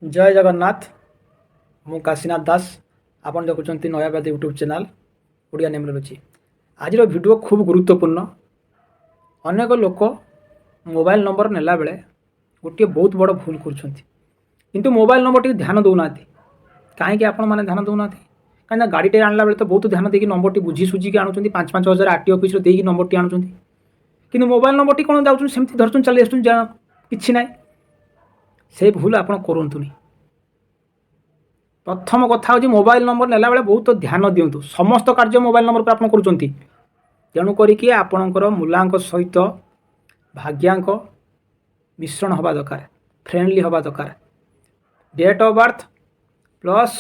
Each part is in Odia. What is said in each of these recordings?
ଜୟ ଜଗନ୍ନାଥ। ମୁଁ କାଶୀନାଥ ଦାସ, ଆପଣ ଦେଖୁଛନ୍ତି ନୟାବାଦ ୟୁଟ୍ୟୁବ୍ ଚ୍ୟାନେଲ୍ ଓଡ଼ିଆ ନ୍ୟୁମରୋଲୋଜି। ଆଜିର ଭିଡ଼ିଓ ଖୁବ୍ ଗୁରୁତ୍ୱପୂର୍ଣ୍ଣ। ଅନେକ ଲୋକ ମୋବାଇଲ ନମ୍ବର ନେଲାବେଳେ ଗୋଟିଏ ବହୁତ ବଡ଼ ଭୁଲ କରୁଛନ୍ତି, କିନ୍ତୁ ମୋବାଇଲ ନମ୍ବର ଟିକେ ଧ୍ୟାନ ଦେଉନାହାନ୍ତି। କାହିଁକି ଆପଣମାନେ ଧ୍ୟାନ ଦେଉନାହାନ୍ତି? କାହିଁକିନା ଗାଡ଼ିଟେ ଆଣିଲା ବେଳେ ତ ବହୁତ ଧ୍ୟାନ ଦେଇକି ନମ୍ବରଟି ବୁଝି ସୁଝିକି ଆଣୁଛନ୍ତି, 5-5 ହଜାର ଆର୍ ଟି ଅଫିସରୁ ଦେଇକି ନମ୍ବରଟି ଆଣୁଛନ୍ତି। କିନ୍ତୁ ମୋବାଇଲ ନମ୍ବରଟି କ'ଣ ଯାଉଛନ୍ତି, ସେମିତି ଧରୁଛନ୍ତି, ଚାଲି ଆସୁଛନ୍ତି, ଯାହା କିଛି ନାହିଁ। ସେ ଭୁଲ ଆପଣ କରନ୍ତୁନି। ପ୍ରଥମ କଥା ହେଉଛି, ମୋବାଇଲ ନମ୍ବର ନେଲାବେଳେ ବହୁତ ଧ୍ୟାନ ଦିଅନ୍ତୁ। ସମସ୍ତ କାର୍ଯ୍ୟ ମୋବାଇଲ ନମ୍ବର ଉପରେ ଆପଣ କରୁଛନ୍ତି। ତେଣୁ କରିକି ଆପଣଙ୍କର ମୂଲାଙ୍କ ସହିତ ଭାଗ୍ୟାଙ୍କ ମିଶ୍ରଣ ହେବା ଦରକାର, ଫ୍ରେଣ୍ଡଲି ହେବା ଦରକାର। Date of birth plus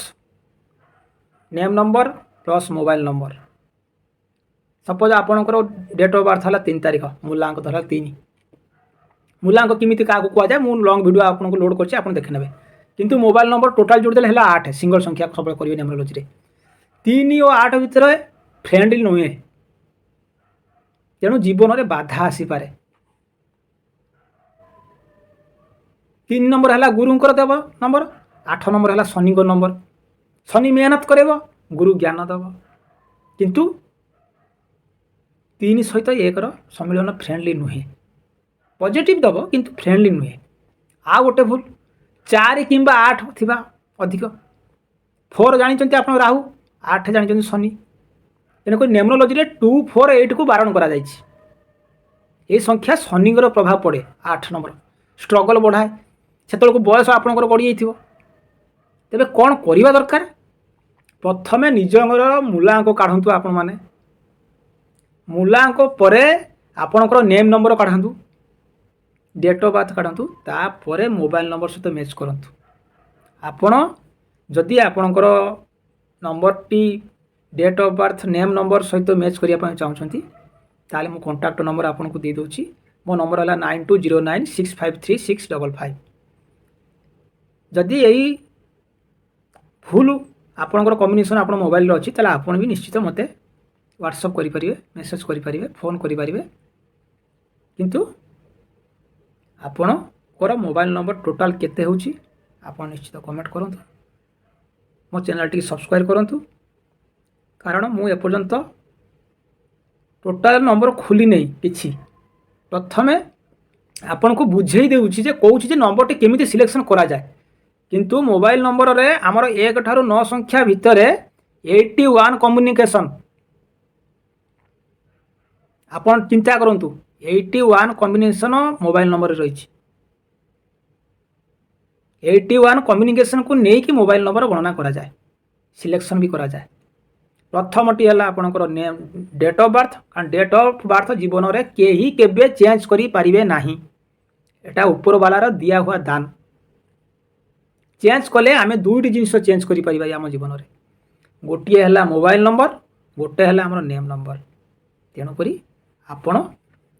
name number plus mobile number. Suppose ଆପଣଙ୍କର ଡେଟ୍ ଅଫ୍ ବାର୍ଥ ହେଲା 3 ତାରିଖ, ମୂଲାଙ୍କ ଧରା 3। ମୂଲାଙ୍କ କେମିତି କାହାକୁ କୁହାଯାଏ, ମୁଁ ଲଙ୍ଗ୍ ଭିଡ଼ିଓ ଆପଣଙ୍କୁ ଲୋଡ଼୍ କରିଛି, ଆପଣ ଦେଖିନେବେ। କିନ୍ତୁ ମୋବାଇଲ ନମ୍ବର ଟୋଟାଲ୍ ଯୋଡ଼ିଦେଲେ ହେଲା 8। ସିଙ୍ଗଲ ସଂଖ୍ୟା ସବୁବେଳେ କରିବେ ନ୍ୟୁମରୋଲୋଜିରେ। 3 ଓ 8 ଭିତରେ ଫ୍ରେଣ୍ଡଲି ନୁହେଁ, ତେଣୁ ଜୀବନରେ ବାଧା ଆସିପାରେ। 3 ନମ୍ବର ହେଲା ଗୁରୁଙ୍କର ଦେବ ନମ୍ବର, 8 ନମ୍ବର ହେଲା ଶନିଙ୍କ ନମ୍ବର। ଶନି ମେହନତ କରିବ, ଗୁରୁ ଜ୍ଞାନ ଦେବ। କିନ୍ତୁ 3 ସହିତ 1ର ସମ୍ମିଳନ ଫ୍ରେଣ୍ଡଲି ନୁହେଁ। ପଜିଟିଭ୍ ଦେବ, କିନ୍ତୁ ଫ୍ରେଣ୍ଡଲି ନୁହେଁ। ଆଉ ଗୋଟେ ଭୁଲ, 4 କିମ୍ବା 8 ଥିବା ଅଧିକ। 4 ଜାଣିଛନ୍ତି ଆପଣ ରାହୁ, 8 ଜାଣିଛନ୍ତି ଶନି। ତେଣୁକରି ନ୍ୟୁମରୋଲୋଜିରେ 2, 4, 8କୁ ବାରଣ କରାଯାଇଛି। এই ସଂଖ୍ୟା ଶନିଙ୍କର ପ୍ରଭାବ ପଡ଼େ। 8 ନମ୍ବର ଷ୍ଟ୍ରଗଲ୍ ବଢ଼ାଏ। ସେତେବେଳକୁ ବୟସ ଆପଣଙ୍କର ଗଡ଼ିଯାଇଥିବ। ତେବେ କ'ଣ କରିବା ଦରକାର? ପ୍ରଥମେ ନିଜର ମୂଲାଙ୍କ କାଢ଼ନ୍ତୁ ଆପଣମାନେ। ମୂଲାଙ୍କ ପରେ ଆପଣଙ୍କର ନେମ୍ ନମ୍ବର କାଢ଼ନ୍ତୁ, ଡେଟ୍ ଅଫ୍ ବାର୍ଥ କାଢ଼ନ୍ତୁ, ତାପରେ ମୋବାଇଲ ନମ୍ବର ସହିତ ମ୍ୟାଚ୍ କରନ୍ତୁ। ଆପଣ ଯଦି ଆପଣଙ୍କର ନମ୍ବରଟି date of birth, name number ସହିତ ମ୍ୟାଚ୍ କରିବା ପାଇଁ ଚାହୁଁଛନ୍ତି, ତାହେଲେ ମୁଁ କଣ୍ଟାକ୍ଟ ନମ୍ବର ଆପଣଙ୍କୁ ଦେଇଦେଉଛି। ମୋ ନମ୍ବର ହେଲା 9209653655। ଯଦି ଏଇ ଭୁଲ ଆପଣଙ୍କର କମ୍ବିନେସନ୍ ଆପଣ ମୋବାଇଲରେ ଅଛି, ତାହେଲେ ଆପଣ ବି ନିଶ୍ଚିତ ମୋତେ ହ୍ୱାଟ୍ସଅପ୍ କରିପାରିବେ, ମେସେଜ୍ କରିପାରିବେ, ଫୋନ୍ କରିପାରିବେ। କିନ୍ତୁ ଆପଣଙ୍କର ମୋବାଇଲ ନମ୍ବର ଟୋଟାଲ୍ କେତେ ହେଉଛି, ଆପଣ ନିଶ୍ଚିତ କମେଣ୍ଟ କରନ୍ତୁ। ମୋ ଚ୍ୟାନେଲ୍ ସବସ୍କ୍ରାଇବ୍ କରନ୍ତୁ, କାରଣ ମୁଁ ଏପର୍ଯ୍ୟନ୍ତ ଟୋଟାଲ୍ ନମ୍ବର ଖୋଲି ନେଇ କିଛି। ପ୍ରଥମେ ଆପଣଙ୍କୁ ବୁଝେଇ ଦେଉଛି ଯେ, କହୁଛି ଯେ ନମ୍ବରଟି କେମିତି ସିଲେକ୍ସନ୍ କରାଯାଏ। କିନ୍ତୁ ମୋବାଇଲ ନମ୍ବରରେ ଆମର 1 ଠାରୁ 9 ସଂଖ୍ୟା ଭିତରେ 81 କମ୍ୟୁନିକେସନ୍। ଆପଣ ଚିନ୍ତା କରନ୍ତୁ, 81 କମ୍ବିନେସନ୍ ମୋବାଇଲ ନମ୍ବରରେ ରହିଛି। 81 କମ୍ୟୁନିକେସନ୍କୁ ନେଇକି ମୋବାଇଲ ନମ୍ବର ଗଣନା କରାଯାଏ, ସିଲେକ୍ସନ୍ ବି କରାଯାଏ। ପ୍ରଥମଟି ହେଲା ଆପଣଙ୍କର ନେମ୍, ଡେଟ୍ ଅଫ୍ ବାର୍ଥ। କାରଣ ଡେଟ୍ ଅଫ୍ ବାର୍ଥ ଜୀବନରେ କେହି କେବେ ଚେଞ୍ଜ କରିପାରିବେ ନାହିଁ। ଏଟା ଉପରବାଲାର ଦିଆ ହୁଆ ଦାନ। ଚେଞ୍ଜ କଲେ ଆମେ ଦୁଇଟି ଜିନିଷ ଚେଞ୍ଜ କରିପାରିବା ଆମ ଜୀବନରେ। ଗୋଟିଏ ହେଲା ମୋବାଇଲ ନମ୍ବର, ଗୋଟେ ହେଲା ଆମର ନେମ୍ ନମ୍ବର। ତେଣୁକରି ଆପଣ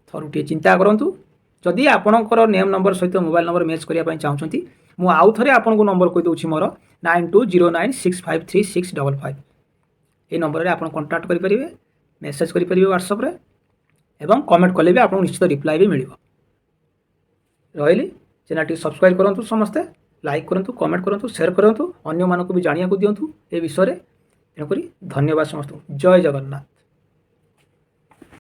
ଥରୁଟିଏ ଚିନ୍ତା କରନ୍ତୁ। ଯଦି ଆପଣଙ୍କର ନେମ୍ ନମ୍ବର ସହିତ ମୋବାଇଲ ନମ୍ବର ମ୍ୟାଚ୍ କରିବା ପାଇଁ ଚାହୁଁଛନ୍ତି, ମୁଁ ଆଉ ଥରେ ଆପଣଙ୍କୁ ନମ୍ବର କହିଦେଉଛି ମୋର, 9209653655। ଏଇ ନମ୍ବରରେ ଆପଣ କଣ୍ଟାକ୍ଟ କରିପାରିବେ, ମେସେଜ୍ କରିପାରିବେ ହ୍ୱାଟ୍ସଆପ୍ରେ ଏବଂ କମେଣ୍ଟ କଲେ ବି ଆପଣଙ୍କୁ ନିଶ୍ଚିତ ରିପ୍ଲାଏ ବି ମିଳିବ। ରହିଲି। ଚ୍ୟାନେଲଟି ସବସ୍କ୍ରାଇବ୍ କରନ୍ତୁ ସମସ୍ତେ, ଲାଇକ୍ କରନ୍ତୁ, କମେଣ୍ଟ କରନ୍ତୁ, ସେୟାର କରନ୍ତୁ, ଅନ୍ୟମାନଙ୍କୁ ବି ଜାଣିବାକୁ ଦିଅନ୍ତୁ ଏ ବିଷୟରେ। ତେଣୁକରି ଧନ୍ୟବାଦ ସମସ୍ତଙ୍କୁ। ଜୟ ଜଗନ୍ନାଥ।